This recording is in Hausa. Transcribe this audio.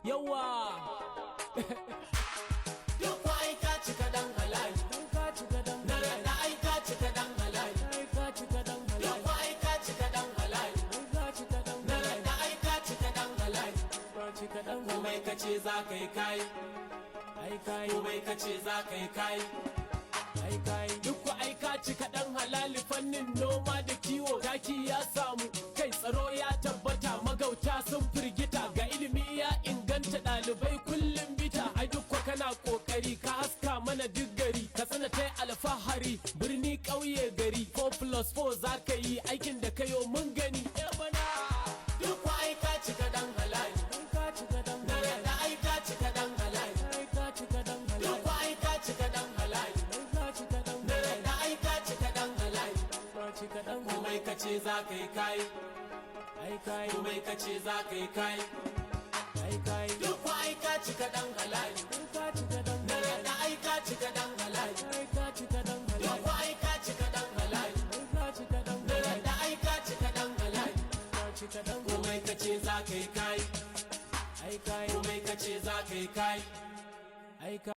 Yawa. Duk ko ai ka cika dan halali. Ka cika dan Na raɗa ai ka cika dan halali. Ka cika dan Duk ko ai ka cika dan halali. Ka cika dan Na raɗa ai ka cika dan halali. Ka cika dan. Komai ka ce za ka yi kai. Ai kai. Komai ka ce za ka yi kai. Ai kai. Duk ku ai ka cika dan halali, fannin noma da kiwo, taki ya samu kai, tsaro ya tabbata, magauta sun firgita, ga ilimi ya inganta, ɗalibai kullum bita. Ai duk kana kokari, ka haska mana duk gari, ka tsana tai alfahari, birni, ƙauye, gari. 4 plus 4 za ka yi aikin da kayo, mun gani. Eh bana. Duk ko ai ka cika dan halali. Ka cika dan. Na raɗa ai ka cika dan halali. Ka cika dan. Duk ko ai ka cika dan halali. Ka cika dan. Na raɗa ai ka cika dan halali. Ka cika dan. Komai ka ce za ka yi kai. Ai kai. Komai ka ce za ka yi kai. Ai kai. Duk ko ai ka cika dan halali. Ka cika dan. Na raɗa ai ka cika dan halali. Ka cika dan. Duk ko ai ka cika dan halali. Ka cika dan. Na raɗa ai ka cika dan halali. Ka cika dan. Komai ka ce za ka yi kai. Ai kai. Komai ka ce za ka yi kai. Ai kai.